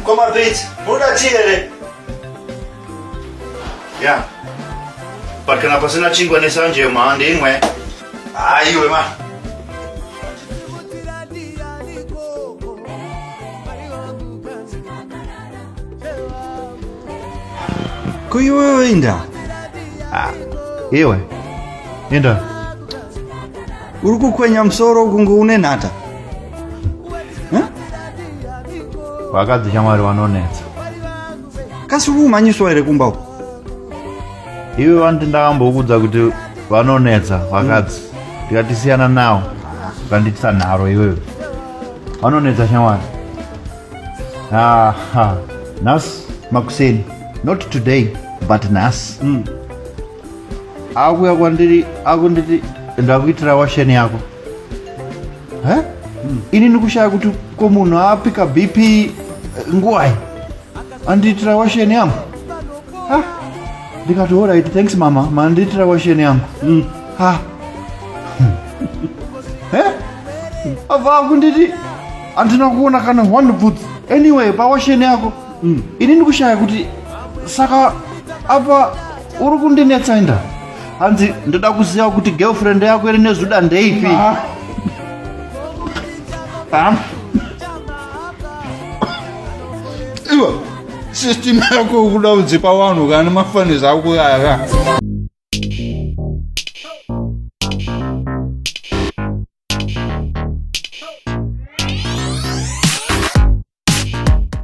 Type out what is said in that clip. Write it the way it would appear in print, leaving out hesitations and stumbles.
Koma Pete, munoda tea here? Yeah. But kana pasina chingwa nesanje ma ndimwe. Ah, iwe ma. Ko iwewe inda? Ah, iwe. Inda. Uri kukwenya musoro kunge une nhata. Vakadzi shamwari vanonetsa. Kasi uri kumhanyiswa here kumba uko? Iwe vanoti ndakambokudza kuti vanonetsa vakadzi. Ndikati siyana nawo. Ukandiitisa nharo iwewe. Vanonetsa shamwari. Aha. Nhasi makuseni. Not today, but nhasi. Akuya kwandiri akunditi ndakuitira washeni yako. He? Ini ndikushaya kuti ko munhu apika BP nguwai andiitira washeni yangu. Ha? Ndikati alright, thanks mama, mandiitira washeni yangu. Ha. He? Abva akunditi handina kuona kana one booth. Anyway, pawasheni yako. Ini ndikushaya kuti saka apa uri kundinetsa inda. Hanzi ndoda kuziva kuti girlfriend yako iri nezuda ndeipi. Ah. Iwe, system yako ukuda kudzipa vanhu kana mafanizi ako aya.